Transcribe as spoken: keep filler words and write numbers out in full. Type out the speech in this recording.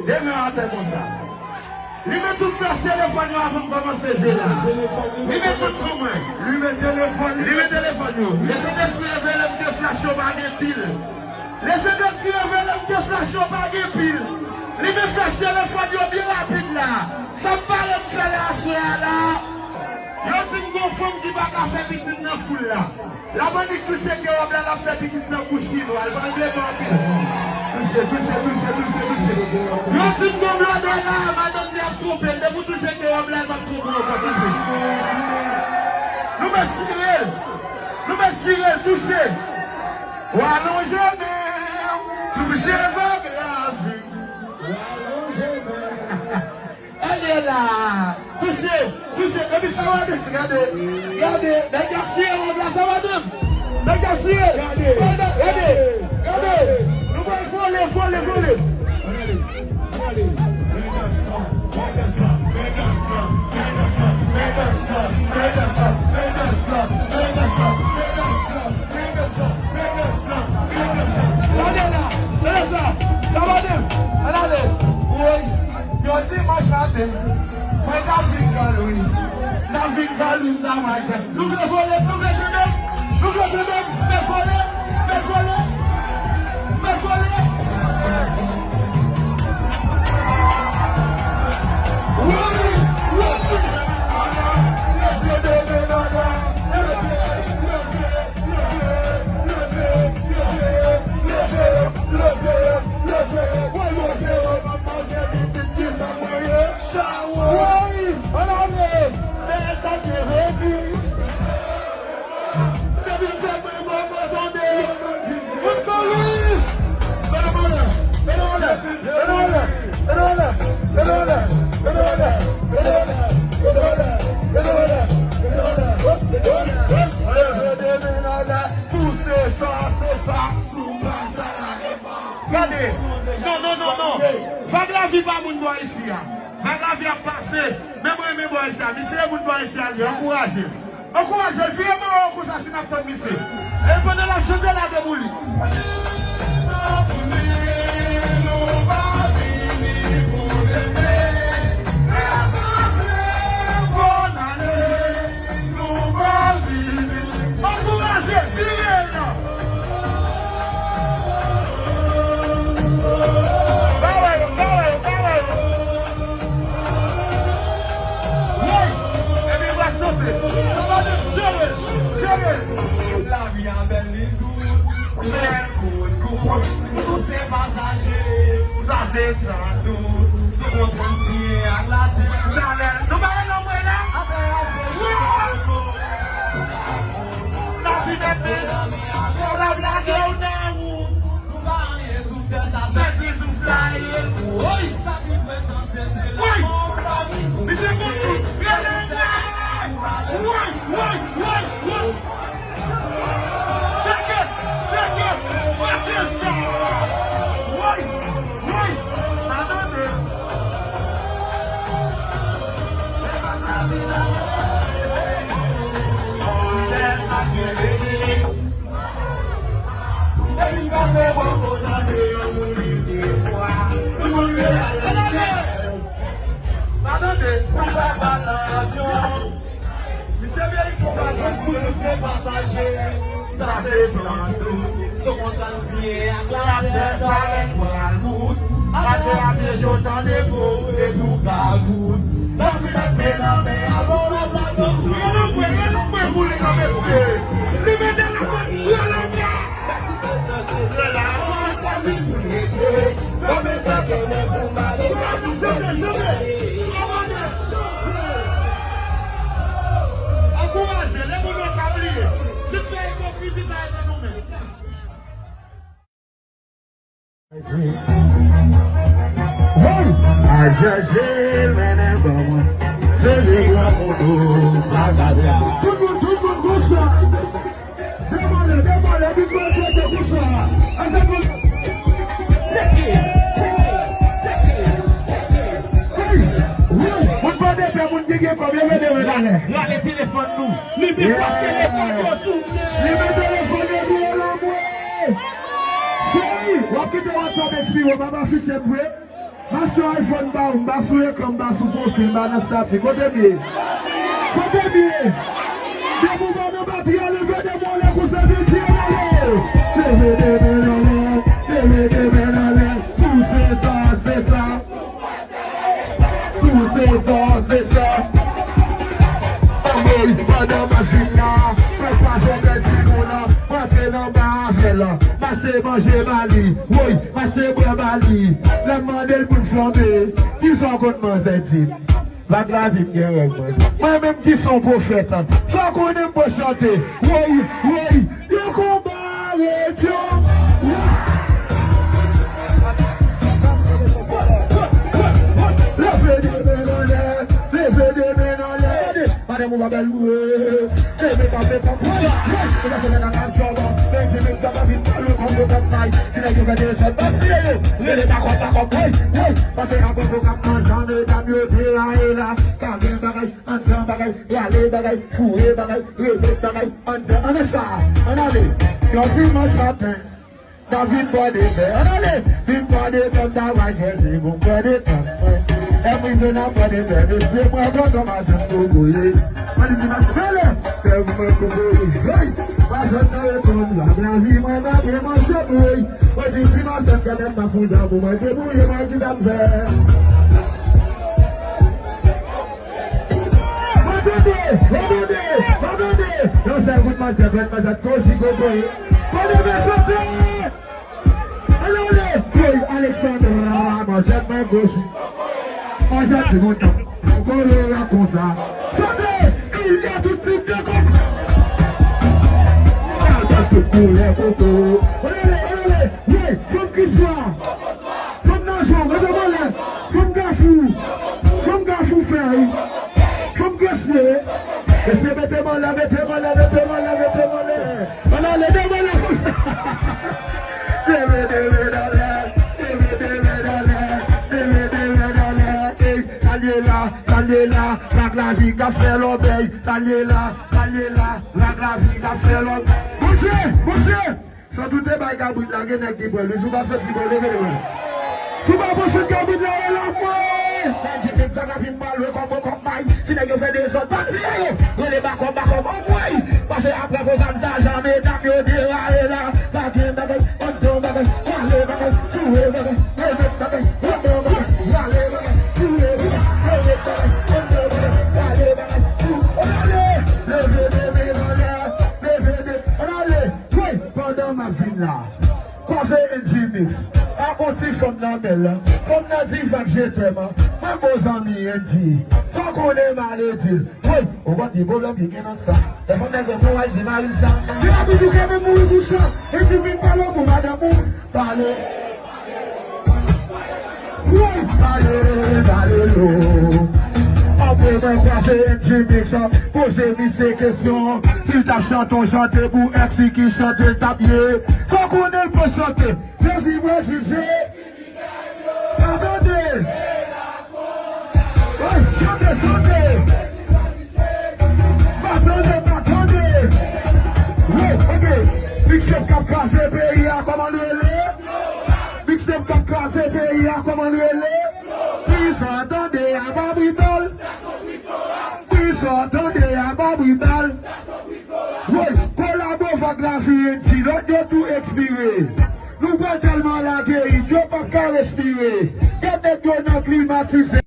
Demen atè konsa. Limen tout flach telefòn yo avan m kòmanse jwe la. Limen tout pou mwen. Limen telefòn, limen telefòn yo. Lesentespri revele m ke flach yo pa gen pil. Lesentespri revele m ke flach yo pa gen pil. Limen flach telefòn yo byen rapid la. Sa m pale m fè la aswè a la. Yo di m gon fanm ki pa ka fè pitit nan foul la. Labannik touche ke wòb la, l ap fè pitit nan bouch chinwa, l pral vle bon anpil. Touche, touche, touche, touche, touche. Yo di m gon blòdè la, madanm li ap twonpe l. Depi w touche ke wòb la, l p ap twonpe w ankò, touche. Nou mèt chire l. Nou mèt chire l, touche. W alonje men w, touche vag lavi. W alonje men w. Gade la! Touche! Touche! Epi sa w ap di, gade! Gade! Nèg y ap siye wòb la, sa w ap di? Nèg y ap siye! Gade! Gade! Gade! Nou pral vole, vole, vole! Gade la! Gade sa! Sa w ap di? Ann ale! Woy! Yon dimanch maten, mwen David Granlouis, David Granlouis Damajè. Nou vle vole, nou vle kenbe, nou vle kenbe, men vole, men vole, men vole. Woy, woy. Leve, leve, leve, leve, leve. Woy, ann ale! Bèl sa te vini. Depi m fè mwen bon, mwen tande. Mwen kouri. Fè nou anlè, fè nou anlè. Gade. Non, non, non, non. Vag lavi pa moun bò isi a. Vag lavi ap pase. Men mwen renmen bò isi a. Misye e moun bò isi a li. Ankouraje l. Ankouraje l, vire bò w konsa si n ap tann misye. E pandan l ap chante la, debout li. Ankouraje, vire l. Ba wè yo, ba wè yo, ba wè yo. Woy! Epi w ap chante. Sa va de jere, jere. Lavi a bèl, li dous. Bèl kout, kout. Tout se pasaje. Sa se sa tou. Sou kontrè, siye ak latè. Talè, nou pa wè lòm mwen la? Atè a fè. Lavi mèt men. Fò l ap lage w nan wout. Nou pa anyen sou tè sa, se Kris nou flaye. Woy! Sa ki fè danse se lanmò. Misye konn tout. Rele la! Woy, woy, woy, woy! Teke! Teke! Teke sa! Woy! Woy! Atande! Lè sa ki vini. Depi m kanpe bò kote yon moun li defwa. Yon moun li alèz. Pa tande. Pou sa pa nan avyon. Misye vye ipopat. Pou tout se pasaje. Sa se san dout. Sou kontrè, siye ak latè, talè pral bout. Atè a byen cho, tande po, epi w ka gout. Nan ti mèt men nan men, avè w la platon. Rele mwen, rele mwen pou li nan mesye. Li mete la fòt, rele mwen. Se la, se la pou l rete. Kòm sa ke mwen pou m ale. Chante, chante. Ankouraje, lè moun yo ka bliye. Tout fè ipokrizi sa e nan nou menm. Hey! Al chèche l, mennen ban mwen. Se li gran moto, pa gade. Tout moun, tout moun, konsa. Demole, demole, vin manje te konsa. Ase pou. Teke, teke, teke, teke. Hey! Wi! Moun pa de pè, moun ki gen kòb, leve de men talè. Rale telefòn nou. Limen flach telefòn yo sou mwen. Limen telefòn yo, rele mwen. Cheri, w ap kite WhatsApp H P yo, pa afiche m vre. Mache iPhone ba ou, m pa sou ekran, m pa sou pwofil, m pa nan stati. Kote m ye? Kote m ye? Depi w pa nan batri a, leve de men w anlè pou sèvi Dye, ale! Leve de men w anlè, leve de men w anlè. Si w se sa, se sa. Si w se sa, se sa. Anmwey, pandan m ap vin la, prèske pa janm pèdi moun nan, m antre nan ba avè l. M achte manje ba li, woy, m achte bwè ba li. Lè m mande l pou l flanbe, kisa w konn manzè di m? Vag Lavi m gen rèv mwen. Mwen menm ki se yon pwofèt, sa w konnen m pral chante. Woy, woy, yo konba retyon. Leve de men anlè, leve de men anlè. Gade, madanm ou pa bèl vre. Leve kanpe tankou. Leve kanpe tankou. Leve kanpe tankou. Leve kanpe tankou. Rele bakòp, bakòp, hey, hey. Pase nan poko k ap manje, medam yo deraye la. Pa gen bagay, antre bagay, rale bagay, foure bagay, repete bagay, antre, antre sa, ann ale. Yon dimanch maten, n a vin bò de tè, ann ale. Vin bò de tè, m ta va chèche pou m bò de tè. Lè m rive nan bò de tè, mesye, mwen kontan mache m kokoye. Mwen di dimanch, rele, fè mwen kokoye. Hey! Mache nan reponn, Vag Lavi, mwen pa gen manchèt, woy. Mwen di dimanch, gade m pa foujan pou mwen debouye, mwen ki t ap fè. Mwen tande, mwen tande, mwen tande. Yon sèl kout manchèt, mwen manchèt, kochi kokoye. Mwen dwe chante. Ann ale, woy, Alexandra, manchèt mwen kochi. Manchèt ti montan. Kokoye la konsa. Chante, il y a tout type de koko. Tout koulè koko. Ann ale, ann ale, woy, fanm ki swa. Fanm nan chon, mete m anlè. Fanm gafou. Fanm gafou fèy. Fanm gresye. Mesye, mete m anlè, mete m anlè, mete m anlè, mete m anlè. Ann ale, mete m anlè konsa. Leve de men anlè, leve de men anlè, leve de men anlè. Ey, sa l ye la, sa l ye la, Vag Lavi k ap fè lòbèy. Sa l ye la, sa l ye la, Vag Lavi k ap fè lòbèy. Monchè, monchè. San doute bay kabrit la, gen nèg ki pran l wi. Si w pa santi bon, leve l wi. Si w pa santi kabrit la, rele anmwey. Bondye fè Vag Lavi m pral lwe kòm bon kòm may. Si nèg yo fè dezòd, pa tiye yo. Rele bakòp, bakòp, anmwey. Pase apre pwogram sa, jan medam yo deraye la. Pa gen bagay, anndan bagay, pale bagay, foure bagay, remèt bagay, anndan bagay, rale bagay, foure bagay, remèt bagay, anndan bagay, rale bagay, foure. Ann ale, leve de men anlè, leve de, ann ale. Wi, pandan m ap vin la, kwaze N G Mix ak yon ti fanm nan men l, fanm nan di Vag je t'aime, mwen bon zanmi N G, sa w konnen m ale di l, wi, ou konn ki pwoblèm ki gen nan sa, lè fanm nan gen pou al di mari l sa, li pa toujou ka menm mouri pou sa, N G vin pale w pou madanm ou, pale. Woy! Pale, pale lo. Apre mwen kwaze N G Mix, poze misye kesyon. Si l t ap chante yon chante pou èks li, ki chante l t ap ye? Sa w konnen l pa chante. Jezi mwen jije. Pa tande. Woy, chante, chante. Pa tande, pa tande. Wi, ok. Mixtape k ap kraze peyi a, kòman l rele? Mixtape k ap kraze peyi a, kòman l rele? Plis w ap tande a pa Britòl. Plis w ap tande a pa Britòl. Woy, kolabo Vag Lavi N G, lòt yo tou ekspire. Nou pran tèlman lage, yo p ap ka respire. Gad nèg yo nan klimatize.